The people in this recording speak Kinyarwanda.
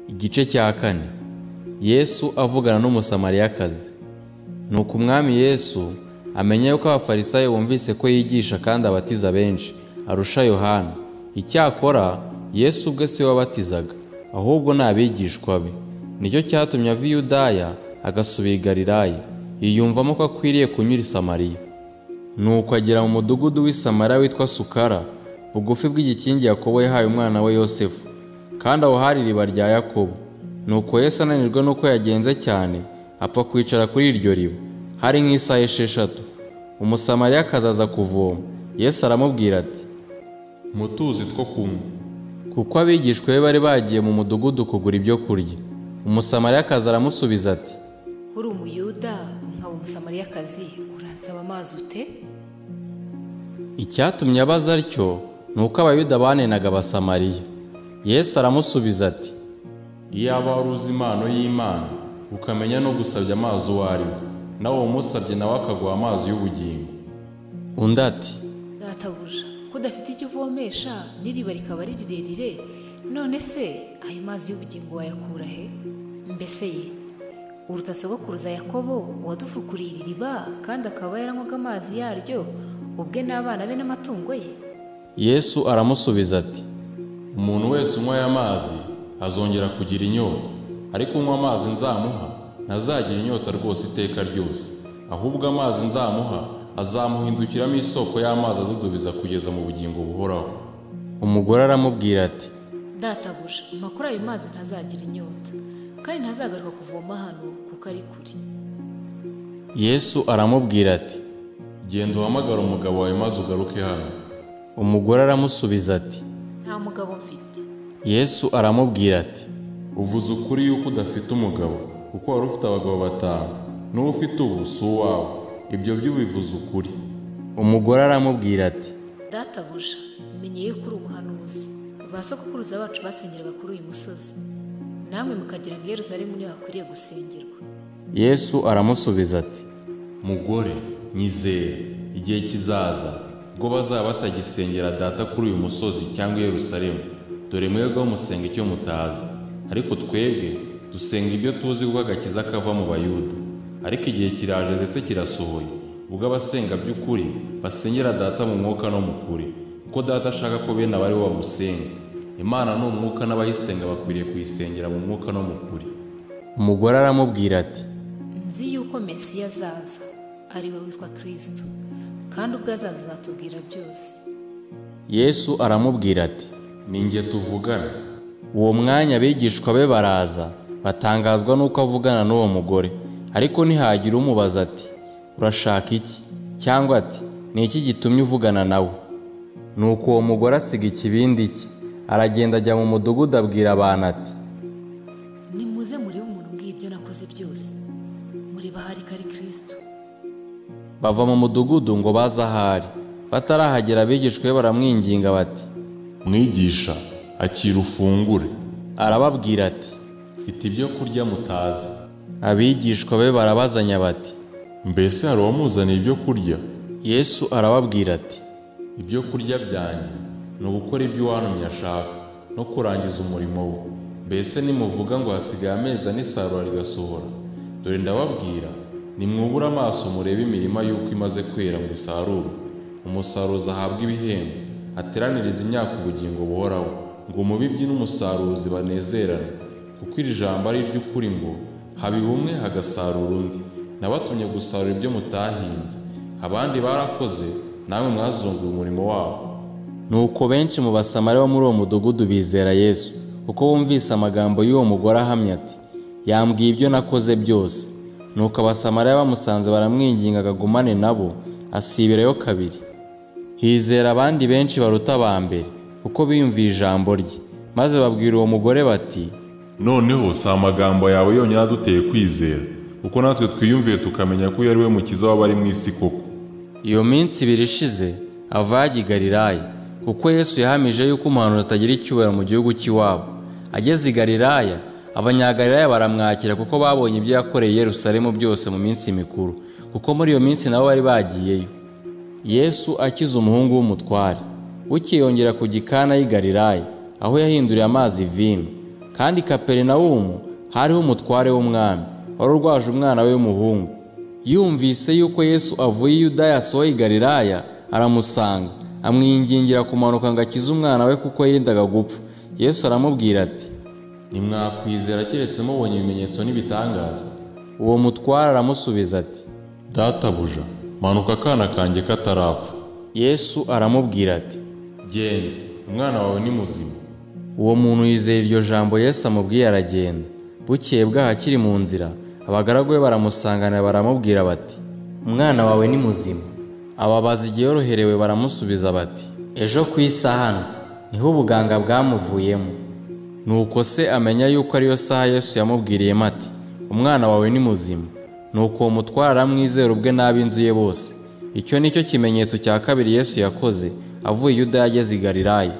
Igice cya 4. Yesu avugana n'Umusamariyakazi. Nuko Umwami Yesu amenya yuko Abafarisayo bumvise ko yigisha kandi abatiza benshi arusha Yohana. Icyakora Yesu ubwe si we wabatizaga, ahubwo ni abigishwa be. Nicyo cyatumye ava i Yudaya agasubira i Galilaya, yiyumvamo ko akwiriye kunyura i Samariya. Nuko agera mu mudugudu w'i Samariya witwa Sukara, bugufi bw'igikingi Yakobo yahaye umwana we Yosefu, kandi aho hari iriba rya Yakobo. Nuko Yesu ananirwa nuko yagenze cyane, apfa kwicara kuri iryo riba. Hari nk'isaha 6. Umusamariyakazi aza kuvoma. Yesu aramubwira ati: "Mutuzi two kunywa." Kuko abigishwa be bari bagiye mu mudugudu kugura ibyo kurya. Umusamariyakazi aramusubiza ati: "Uri Umuyuda nkaba Umusamariyakazi, uransaba amazi ute?" Icyatumye abaza atyo ni uko Abayuda banenaga Abasamariya. Yesu aramusubiza ati: "Iyaba wari uzi impano y'Imana, ukamenya no gusabya amazi uwo ari we, nawe umusabye nawe akaguha amazi y'ubugingo." Undi ati: "Databuja, ko udafite icyo uvomesha n'iriba rikaba ari rirerire, none se ayo mazi y'ubugingo wayakura he? Mbese ye uruta sogokuruza Yakobo wadufukuriye iri riba, kandi akaba yaranywaga amazi yaryo ubwe n'abana be n'amatungo ye?" Yesu aramusubiza ati: "Umuntu wese unywa aya mazi azongera kugira inyota, ariko unywa amazi nzamuha ntazagira inyota rwose iteka ryose, ahubwo amazi nzamuha azamuhindukiramo isoko y'amazi adudubiza kugeza mu bugingo buhoraho." Umugore aramubwira ati: "Databuja, mpa kuri ayo mazi ntazagira inyota, kandi ntazagaruka kuvoma hano kuko ari kure." Yesu aramubwira ati: "Genda uhamagare umugabo wawe maze ugaruke hano." Umugore aramusubiza ati: "Nta mugabo mfite." Yesu aramubwira ati: "Uvuze ukuri yuko udafite umugabo, kuko wari ufite abagabo 5, n'uwo ufite ubu si uwawe. Ibyo byo ubivuze ukuri." Umugore aramubwira ati: "Databuja, menye yuko uri umuhanuzi. Ba sogokuruza bacu basengeraga kuri uyu musozi, namwe mukagira ngo Yerusalemu niho hakwiriye gusengerwa." Yesu aramusubiza ati: "Mugore, nyizere, igihe kizaza ubwo bazaba batagisengera Data kuri uyu musozi cyangwa i Yerusalemu. Dore mwebwe musenga icyo mutazi, ariko twebwe dusenga ibyo tuzi kuko agakiza kava mu Bayuda. Ariko igihe kiraje ndetse kirasohoye, ubwo abasenga by'ukuri basengera Data mu mwuka no mu kuri, kuko Data ashaka ko bene abo ari bo bamusenga. Imana ni umwuka, n'abayisenga bakwiriye kuyisengera mu mwuka no mu kuri." Umugore aramubwira ati: "Nzi yuko Mesiya azaza, ari we witwa Kristo, kandi ubwo azaza azatubwira byose." Yesu aramubwira ati: "Ni njye tuvugana." Uwo mwanya abigishwa be baraza, batangazwa nuko avugana n'uwo mugore. Ariko ntihagira umubaza ati: "Urashaka iki?" cyangwa ati: "Ni iki gitumye uvugana nawe?" Nuko uwo mugore asiga ikibindi cye, aragenda ajya mu mudugudu abwira abantu ati: "Nimuze murebe umuntu umbwiye ibyo nakoze byose, murebe ahari ko ari Kristo." Bava mu mudugudu ngo baze ahari. Batarahagera abigishwa be baramwinginga bati: "Mwigisha, akira ufungure." Arababwira ati: "Mfite ibyo kurya mutazi." Abigishwa be barabazanya bati: "Mbese hari uwamuzaniye ibyo kurya?" Yesu arababwira ati: "Ibyo kurya byanjye ni ugukora ibyo uwantumye ashaka no kurangiza umurimo we. Mbese nimuvuga ngo hasigaye amezi ane isarura rigasohora, dore ndababwira, nimwubure amaso murebe imirima y'uko imaze kwera ngo isarurwe. Umusaruzi ahabwe ibihembo, ateranirize imyaka ubugingo buhoraho, ngo umubibyi n'umusaruzi banezerane. Kuko iri jambo ari iry'ukuri ngo habiba umwe hagasarura undi. Nabatumye gusarura ibyo mutahinze, abandi barakoze, namwe mwazunguye umurimo wabo." Nuko benshi mu Basamariya bo muri uwo mudugudu bizera Yesu, kuko bumvise amagambo y'uwo mugore ahamya ati: "Yambwiye ibyo nakoze byose." Nuko Abasamariya bamusanze baramwinginga agumane nabo, asibirayo kabiri. Hizera abandi benshi baruta aba mbere, kuko biyumviye ijambo rye. Maze babwira uwo mugore bati: "Noneho si amagambo yawe yonyine aduteye kwizera, kuko natwe twiyumviye tukamenya ko uyu ari we mukiza w'abari mu isi koko." Iyo minsi 2 ishize ava i Galilaya, kuko Yesu yahamije yuko umuhanuzi atagira icyubahiro mu gihugu cy'iwabo. Ageze i Galilaya, Abanyagalilaya baramwakira kuko babonye ibyo yakoreye i Yerusalemu byose mu minsi mikuru, kuko muri iyo minsi nabo bari bagiyeyo. Yesu akiza umuhungu w'umutware. Bukeye yongera kujya i Kana y'i Galilaya, aho yahinduriye amazi vino. Kandi Kaperinawumu hariho umutware w'umwami wari urwaje umwana we w'umuhungu. Yumvise yuko Yesu avuye i Yudaya asohoye i Galilaya, aramusanga, amwingingira kumanuka ngo akize umwana we kuko yendaga gupfa. Yesu aramubwira ati: Ntimwakwizera keretse mubonye ibimenyetso n'ibitangaza. Uwo mutware aramusubiza ati: Databuja, manuka akana kanjye katarapfa. Yesu aramubwira ati: Genda, umwana wawe ni muzima. Uwo muntu yizera iryo jambo Yesu amubwiye aragenda. Bukeye bwaho akiri mu nzira, abagaragu be baramusanganira baramubwira bati: Umwana wawe ni muzima. Ababaza igihe yoroherewe baramusubiza bati: Ejo ku isaha niho ubuganga bwamuvuyemo. Nuko se amenya yuko ariyo saha Yesu yamubwiriyemo ati: Umwana wawe ni muzima. Nuko uwo mutware aramwizera ubwe n'ab'inzu ye bose. Icyo ni cyo kimenyetso cya kabiri Yesu yakoze avuye i Yudaya ageze i Galilaya.